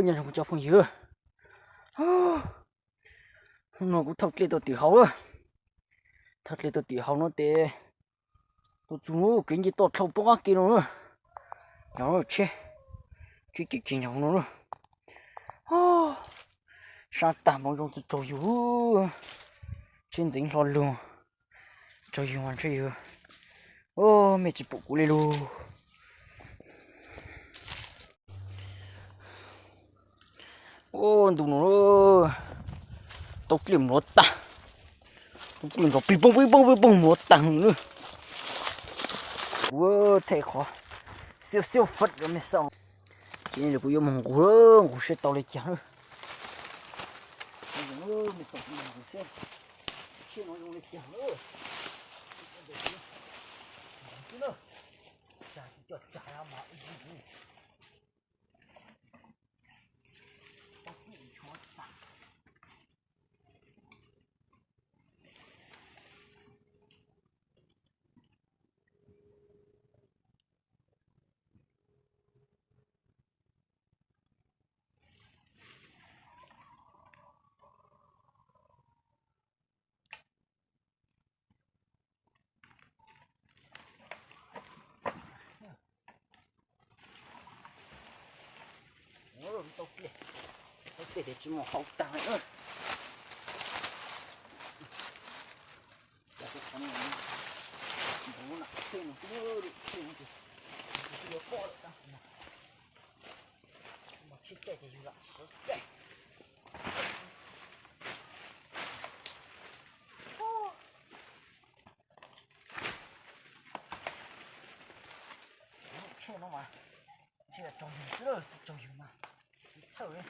Nyob zoo kuv cov phooj ywg, hnub no kuv thauj dlej tuaj tim hauv lawm. Thauj dlej tuaj tim hauv no ces tuaj txug kev nce toj dlhau poob qab ke no na. Nyob tsheb, tsheb ceg ceg nyob no na. Sab tag hmoov zoo txawj tsaug yug, tsheb ntxeev hlo lug, tsaug yug mas ntshe yug, mej tsis pum kuv li lug. Ntu no tau dlej mluav tag, tau dlej nrov pig poog pig poog pig poog mluav tag na. Kuv thej qhov xiab xiab fab rau mej xauj. Ces kuv yuav moog nqus, nqus seb tau le caag na. Mej xauj, tsheb no zoo le caag na. Tau dlej, tau dlej tes tsis muaj hau tag li. Tsheb no mas ntshe tsaug yug xwb, tsis tsaug yug mas tsis txhawj li.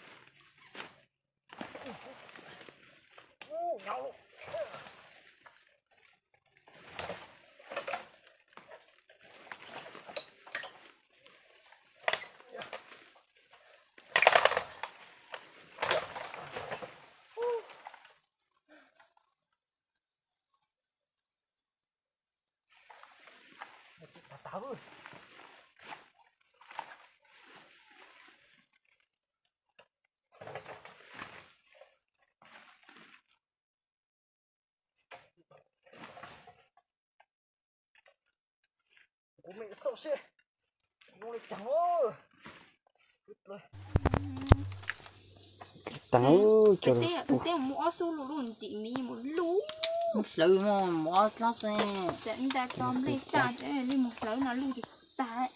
Kuv mej xauj seb zoo li caag. Taag, tej mus ob xub lug lub ntim miv mus lub hlawv mus ob dlaab xwb. Nta tso nplej tag li mus hlawv no lub tag.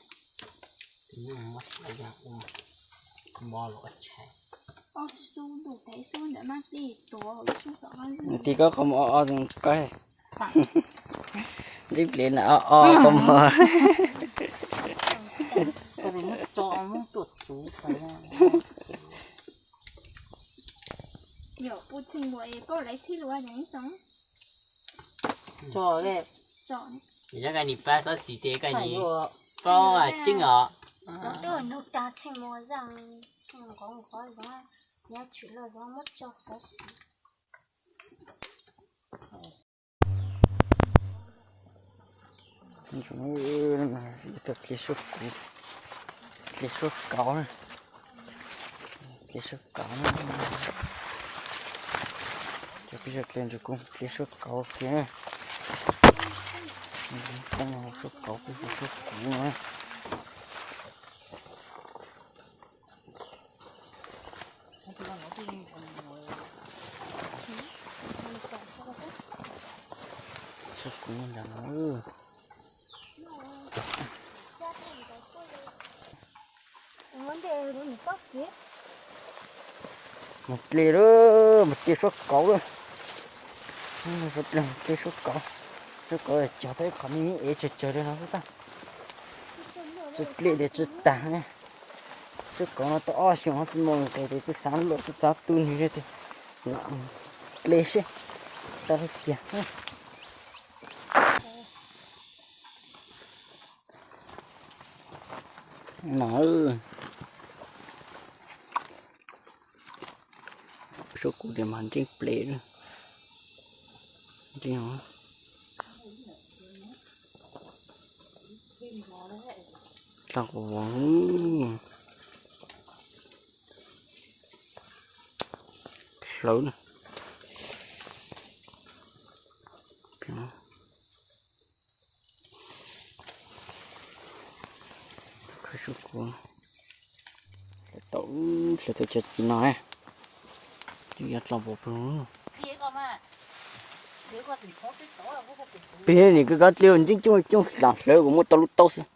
Ob xub lug tag ib xub ntawm mab dlej tuag ib xub tom qab. Tig koj qhov muag o o qaib. Dib pliv na o o qhov muag. Yog pub txheej lua es koj laiv txhij lua ib tsoom. Tso le. Tso. Yog koj nim pab xov xwm tias koj nim paub tseeb os. Tso tuaj nug tag txheej muag zaj, nqov nqov zov, nyob tshwm lawm zov muab tso xov xwm. Dlej suab kauv, dlej suab kauv, dlej suab kauv, cov peb zaj dlej ntawd kuj dlej suab kauv kiag, suab kauv, peb suab kauv na. Suab kauv ntag. Mus dlej lawm, mus dlej suab kauv lawm. Dlej suab kauv, suab kauv cog tau ib qho me me es tsawg tsawg li no xwb tag. Tsis dlej li tsis tag. Suab kauv no tau ob xyoos txij mus nqes tes txij xav luaj txij xav tu nws tias dlej seb tau li cas. No, suab kauv tias mas ntseeb ple, ntseeb dlhau qhov vov. Lawv na. Tau hlawv tau cov ci no, twb yuav tau npaum pug. Pem nim koj kab dli ntxeeb coob coob hla hlawv kuv muab tau lub taub xwb.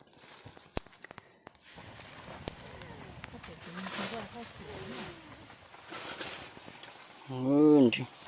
Ntsis